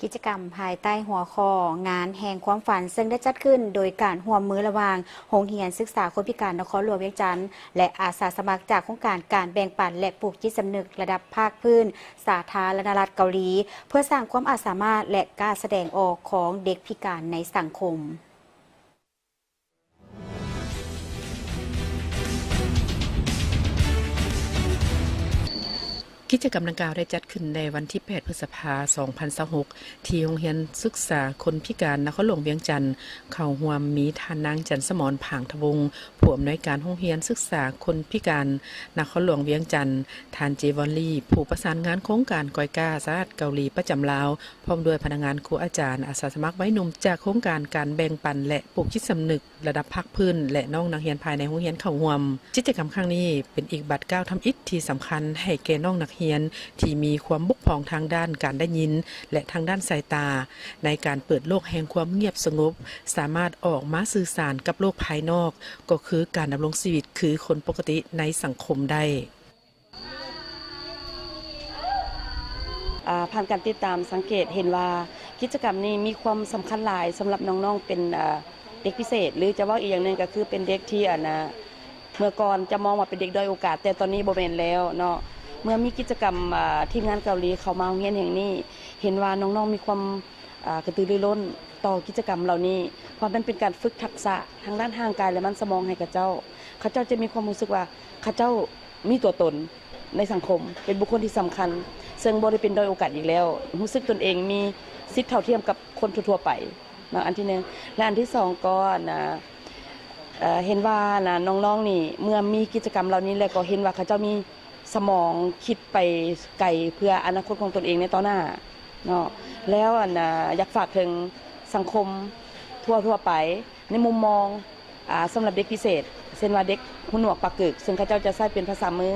ກິດຈະກຳພາຍໃຕ້ຫົວຂໍ້ງານແຫ່ງຄວາມຝັນ ເຊິ່ງໄດ້ຈັດຂຶ້ນໂດຍການຮ່ວມມືລະຫວ່າງໂຮງຮຽນສຶກສາຄົນພິການນະຄອນຫຼວງວຽງຈັນ ແລະ ອາສາສະໝັກຈາກໂຄງການການແບ່ງປັນ ແລະ ປູກຈິດສຳນຶກລະດັບພາກພື້ນສາທາລະນະລັດເກົາຫຼີ ເພື່ອສ້າງຄວາມອາດສາມາດ ແລະ ກ້າສະແດງອອກຂອງເດັກພິການໃນສັງຄົມ. ກິດຈະກຳດັ່ງກ່າວໄດ້ຈັດຂຶ້ນໃນວັນທີແປດ ພຶດສະພາ ສອງພັນຊາວຫົກ ທີ່ໂຮງຮຽນສຶກສາຄົນພິການນະຄອນຫຼວງວຽງຈັນ. ເຂົ້າຮ່ວມມີທ່ານນາງ ຈັນສະໝອນ ຜາງທະວົງ ຜູ້ອຳນວຍການໂຮງຮຽນສຶກສາຄົນພິການນະຄອນຫຼວງວຽງຈັນ, ທ່ານ ເຈ ວອນລີ ຜູ້ປະສານງານໂຄງການກອຍກ້າສະຫະລັດເກົາຫຼີປະຈຳລາວ, ພ້ອມດ້ວຍພະນັກງານ, ຄູອາຈານ, ອາສາສະໝັກໄວໜຸ່ມຈາກໂຄງການການແບ່ງປັນ ແລະ ປູກຈິດສຳນຶກລະດັບພາກພື້ນ ແລະ ນ້ອງນັກຮຽນພາຍໃນໂຮງຮຽນເຂົ້າຮ່ວມ. ກິດຈະກຳຄັ້ງນີ້ເປັນອີກບາດກ້າວທຳອິດທີ່ສຳຄັນໃຫ້ແກ່ນ້ອງນັກຮຽນທີ່ມີຄວາມບົກຜ່ອງທາງດ້ານການໄດ້ຍິນ ແລະ ທາງດ້ານສາຍຕາ ໃນການເປີດໂລກແຫ່ງຄວາມງຽບສະຫງົບ, ສາມາດອອກມາສື່ສານກັບໂລກພາຍນອກ, ກໍຄືການດຳລົງຊີວິດຄືຄົນປົກກະຕິໃນສັງຄົມໄດ້. ອາ ຜ່ານການຕິດຕາມສັງເກດເຫັນວ່າ ກິດຈະກຳນີ້ມີຄວາມສຳຄັນຫຼາຍສຳລັບນ້ອງໆ ເປັນ ອາ ເດັກພິເສດ ຫຼື ຈະເວົ້າອີກຢ່າງໜຶ່ງກໍຄືເປັນເດັກທີ່ ອັນ ອາ ເມື່ອກ່ອນຈະມອງວ່າເປັນເດັກດ້ອຍໂອກາດ, ແຕ່ຕອນນີ້ບໍ່ແມ່ນແລ້ວເນາະ. ເມື່ອມີກິດຈະກຳ ອາ ທີມງານເກົາຫຼີເຂົ້າມາໂຮງຮຽນແຫ່ງນີ້, ເຫັນວ່ານ້ອງໆ ມີຄວາມ ອາ ກະຕືລືລົ້ນຕໍ່ກິດຈະກຳເຫຼົ່ານີ້, ເພາະມັນເປັນການຝຶກທັກສະທາງດ້ານຮ່າງກາຍ ແລະ ມັນສະໝອງໃຫ້ເຂົາເຈົ້າ. ເຂົາເຈົ້າຈະມີຄວາມຮູ້ສຶກວ່າເຂົາເຈົ້າມີຕົວຕົນໃນສັງຄົມ, ເປັນບຸກຄົນທີ່ສຳຄັນ, ເຊິ່ງບໍ່ໄດ້ເປັນດ້ອຍໂອກາດອີກແລ້ວ, ຮູ້ສຶກຕົນເອງມີສິດເທົ່າທຽມກັບຄົນທົ່ວໆໄປເນາະ, ອັນທີໜຶ່ງ. ແລະ ອັນທີສອງກໍ ອັນ ເອີ ເຫັນວ່າ ອັນ ນ້ອງໆນີ້ ເມື່ອມີກິດຈະກຳເຫຼົ່ານີ້ແລ້ວ ກໍເຫັນວ່າເຂົາເຈົ້າມີ ສະໝອງຄິດໄປໄກເພື່ອອະນາຄົດຂອງຕົນເອງໃນຕໍ່ໜ້າເນາະ. ແລ້ວ ອັນ ອາ ຢາກຝາກເຖິງສັງຄົມທົ່ວໆໄປ ໃນມຸມມອງ ອາ ສຳລັບເດັກພິເສດ ເຊັ່ນວ່າເດັກຫູໜວກປາກກຶກ ເຊິ່ງເຂົາເຈົ້າຈະໃຊ້ເປັນພາສາມື,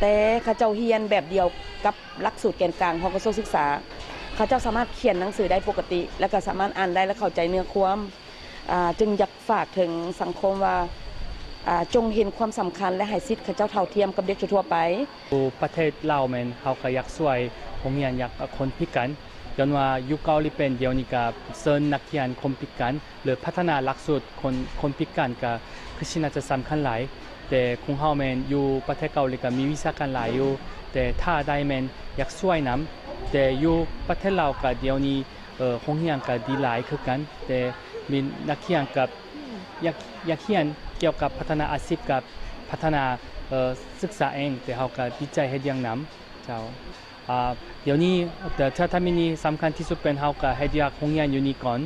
ແຕ່ເຂົາເຈົ້າຮຽນແບບດຽວກັບຫຼັກສູດແກນກາງຂອງກະຊວງສຶກສາ. ເຂົາເຈົ້າສາມາດຂຽນໜັງສືໄດ້ປົກກະຕິ ແລະ ກໍສາມາດອ່ານໄດ້ ແລະ ເຂົ້າໃຈເນື້ອຄວາມ. ອາ ຈຶ່ງຢາກຝາກເຖິງສັງຄົມວ່າ ອາ ຈົ່ງເຫັນຄວາມສຳຄັນ ແລະ ໃຫ້ສິດເຂົາເຈົ້າເທົ່າທຽມກັບເດັກທົ່ວໆໄປ. ຢູ່ປະເທດລາວແມ່ນເຮົາກໍຢາກຊ່ວຍໂຮງຮຽນຢາກຄົນພິການ, ຍ້ອນວ່າຢູ່ເກົາຫຼີແປນດຽວນີ້ກໍເຊີນນັກຮຽນຄົນພິການ ຫຼື ພັດທະນາຫຼັກສູດຄົນ ຄົນພິການກໍຄືຊິໜ້າຈະສຳຄັນຫຼາຍ. ແຕ່ຂອງເຮົາແມ່ນຢູ່ປະເທດເກົາຫຼີກໍມີວິຊາການຫຼາຍຢູ່, ແຕ່ຖ້າໄດ້ແມ່ນຢາກຊ່ວຍນຳ. ແຕ່ຢູ່ປະເທດລາວກໍດຽວນີ້ ເອີ ໂຮງຮຽນກໍດີຫຼາຍຄືກັນ, ແຕ່ມີນັກຮຽນກັບ ຢາກ ຢາກຮຽນກ່ຽວກັບພັດທະນາອາຊີບກັບພັດທະນາ ເອີ ສຶກສາເອງ, ແຕ່ເຮົາກໍດີໃຈເຮັດວຽກນຳເຈົ້າ. ອາ ດຽວນີ້ ແຕ່ຖ້າ ຖ້າມີນີ້ສຳຄັນທີ່ສຸດແມ່ນເຮົາກໍເຮັດວຽກໂຮງຮຽນຢູ່ນີ້ກ່ອນ.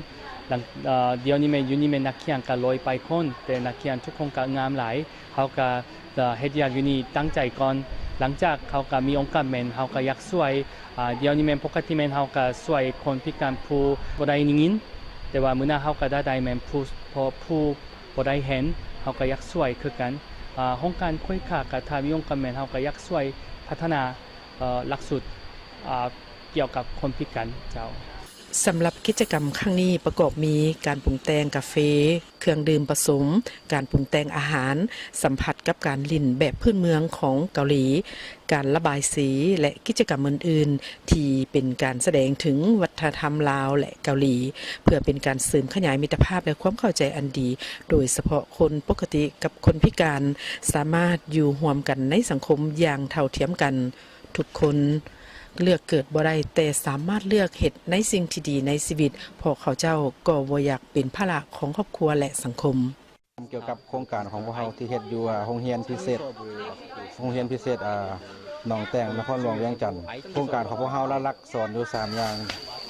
ຫຼັງ ອາ ດຽວນີ້ແມ່ນ ຢູ່ນີ້ແມ່ນນັກຮຽນກໍຮ້ອຍປາຍຄົນ, ແຕ່ນັກຮຽນທຸກຄົນກໍງາມຫຼາຍ. ເຮົາກໍ ເອີ ເຮັດວຽກຢູ່ນີ້ຕັ້ງໃຈກ່ອນ. ຫຼັງຈາກເຮົາກໍມີໂອກາດແມ່ນເຮົາກໍຢາກຊ່ວຍ ອາ ດຽວນີ້ແມ່ນປົກກະຕິແມ່ນເຮົາກໍຊ່ວຍຄົນພິການຜູ້ບໍ່ໄດ້ຍິນ, ແຕ່ວ່າມື້ໜ້າເຮົາກໍໄດ້ ໄດ້ແມ່ນຜູ້ ຜູ້ ຜູ້ບໍ່ໄດ້ເຫັນ ເຮົາກໍຢາກຊ່ວຍຄືກັນ. ອາ ໂຄງການຂ້ອຍຂ້າກໍຖ້າມີໂອກາດແມ່ນເຮົາກໍຢາກຊ່ວຍພັດທະນາ ເອີ ຫຼັກສູດ ອາ ກ່ຽວກັບຄົນພິການເຈົ້າ. ສຳລັບກິດຈະກຳຄັ້ງນີ້ປະກອບມີການປຸງແຕ່ງກາເຟ, ເຄື່ອງດື່ມປະສົມ, ການປຸງແຕ່ງອາຫານ, ສຳຜັດກັບການຫຼິ້ນແບບພື້ນເມືອງຂອງເກົາຫຼີ, ການລະບາຍສີ ແລະ ກິດຈະກຳອື່ນໆ ທີ່ເປັນການສະແດງເຖິງວັດທະນະທຳລາວ ແລະ ເກົາຫຼີ, ເພື່ອເປັນການເສີມຂະຫຍາຍມິດຕະພາບ ແລະ ຄວາມເຂົ້າໃຈອັນດີ, ໂດຍສະເພາະຄົນປົກກະຕິກັບຄົນພິການ ສາມາດຢູ່ຮ່ວມກັນໃນສັງຄົມຢ່າງເທົ່າທຽມກັນ. ທຸກຄົນເລືອກເກີດບໍ່ໄດ້, ແຕ່ສາມາດເລືອກເຮັດໃນສິ່ງທີ່ດີໃນຊີວິດ, ເພາະເຂົາເຈົ້າກໍບໍ່ຢາກເປັນພາລະຂອງຄອບຄົວ ແລະ ສັງຄົມ. ກ່ຽວກັບໂຄງການຂອງພວກເຮົາທີ່ເຮັດຢູ່ ອາ ໂຮງຮຽນພິເສດ ໂຮງຮຽນພິເສດ ອາ ໜອງແຕ່ງ ນະຄອນຫຼວງວຽງຈັນ. ໂຄງການຂອງພວກເຮົາຫຼັກໆສອນຢູ່ສາມຢ່າງ.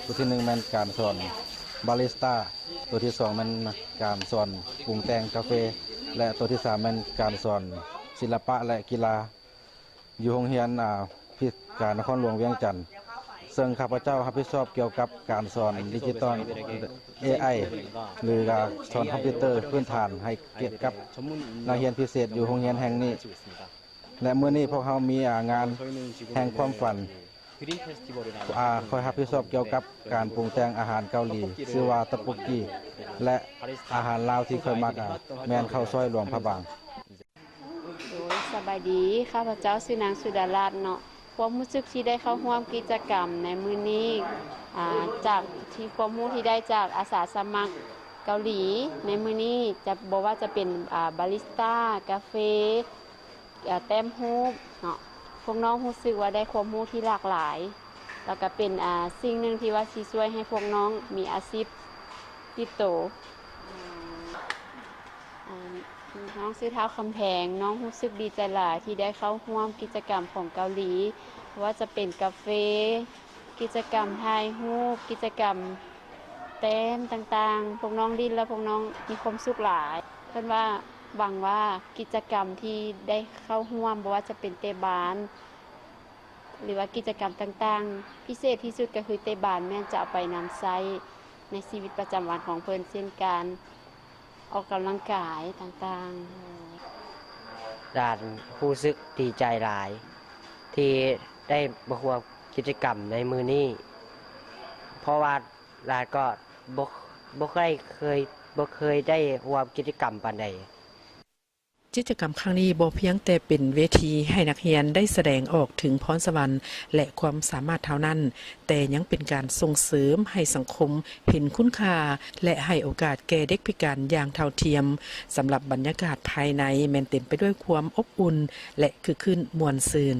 ຕົວທີໜຶ່ງແມ່ນການສອນບາຣິສຕາ, ຕົວທີສອງແມ່ນການສອນປຸງແຕ່ງກາເຟ ແລະ ຕົວທີສາມແມ່ນການສອນສິລະປະ ແລະ ກິລາ. ຢູ່ໂຮງຮຽນ ອາ ພິການນະຄອນຫຼວງວຽງຈັນ, ເຊິ່ງຂ້າພະເຈົ້າຮັບຜິດຊອບກ່ຽວກັບການສອນດິຈິຕອນ ເອໄອ ຫຼືວ່າສອນຄອມພິວເຕີພື້ນຖານໃຫ້ແກ່ກັບນັກຮຽນພິເສດຢູ່ໂຮງຮຽນແຫ່ງນີ້. ແລະ ມື້ນີ້ພວກເຮົາມີ ອາ ງານແຫ່ງຄວາມຝັນ ອາ ຂ້ອຍຮັບຜິດຊອບກ່ຽວກັບການປຸງແຕ່ງອາຫານເກົາຫຼີ ຊື່ວ່າຕະປຸກກີ ແລະ ອາຫານລາວທີ່ຂ້ອຍມັກ ອາ ແມ່ນເຂົ້າຊອຍຫຼວງພະບາງ. ໂດຍ ສະບາຍດີ, ຂ້າພະເຈົ້າຊື່ນາງສຸດາລາດເນາະ. ຄວາມຮູ້ສຶກທີ່ໄດ້ເຂົ້າຮ່ວມກິດຈະກຳໃນມື້ນີ້ ອາ ຈາກທີ່ຄວາມຮູ້ທີ່ໄດ້ຈາກອາສາສະໝັກເກົາຫຼີໃນມື້ນີ້ ຈະ ບໍ່ວ່າຈະເປັນ ອາ ບາຣິສຕາ, ກາເຟ, ອາ ແຕ້ມຮູບເນາະ, ພວກນ້ອງຮູ້ສຶກວ່າໄດ້ຄວາມຮູ້ທີ່ຫຼາກຫຼາຍ ແລ້ວກະເປັນ ອາ ສິ່ງໜຶ່ງທີ່ວ່າຊິຊ່ວຍໃຫ້ພວກນ້ອງມີອາຊີບຕິດໂຕ. ອາ ນ້ອງຊື່ທ້າວຄຳແພງ, ນ້ອງຮູ້ສຶກດີໃຈຫຼາຍທີ່ໄດ້ເຂົ້າຮ່ວມກິດຈະກຳຂອງເກົາຫຼີ ບໍ່ວ່າຈະເປັນກາເຟ, ກິດຈະກຳຖ່າຍຮູບ, ກິດຈະກຳແຕ້ມຕ່າງໆ, ພວກນ້ອງຫຼິ້ນແລ້ວພວກນ້ອງມີຄວາມສຸກຫຼາຍ. ເພິ່ນວ່າຫວັງວ່າກິດຈະກຳທີ່ໄດ້ເຂົ້າຮ່ວມ ບໍ່ວ່າຈະເປັນເຕະບານ ຫຼືວ່າກິດຈະກຳຕ່າງໆ ພິເສດທີ່ສຸດກໍຄືເຕະບານ ແມ່ນຈະເອົາໄປນຳໃຊ້ໃນຊີວິດປະຈຳວັນຂອງເພິ່ນ ເຊັ່ນການອອກກຳລັງກາຍຕ່າງໆ. ຫຼານຮູ້ສຶກດີໃຈຫຼາຍທີ່ໄດ້ມາຮ່ວມກິດຈະກຳໃນມື້ນີ້ ເພາະວ່າຫຼານກໍບໍ່ ບໍ່ໄດ້ເຄີຍ ບໍ່ເຄີຍໄດ້ຮ່ວມກິດຈະກຳປານໃດ. ກິດຈະກຳຄັ້ງນີ້ບໍ່ພຽງແຕ່ເປັນເວທີໃຫ້ນັກຮຽນໄດ້ສະແດງອອກເຖິງພອນສະຫວັນ ແລະ ຄວາມສາມາດເທົ່ານັ້ນ, ແຕ່ຍັງເປັນການສົ່ງເສີມໃຫ້ສັງຄົມເຫັນຄຸນຄ່າ ແລະ ໃຫ້ໂອກາດແກ່ເດັກພິການຢ່າງເທົ່າທຽມ. ສຳລັບບັນຍາກາດພາຍໃນແມ່ນເຕັມໄປດ້ວຍຄວາມອົບອຸ່ນ ແລະ ຄຶກຄື້ນມ່ວນຊື່ນ.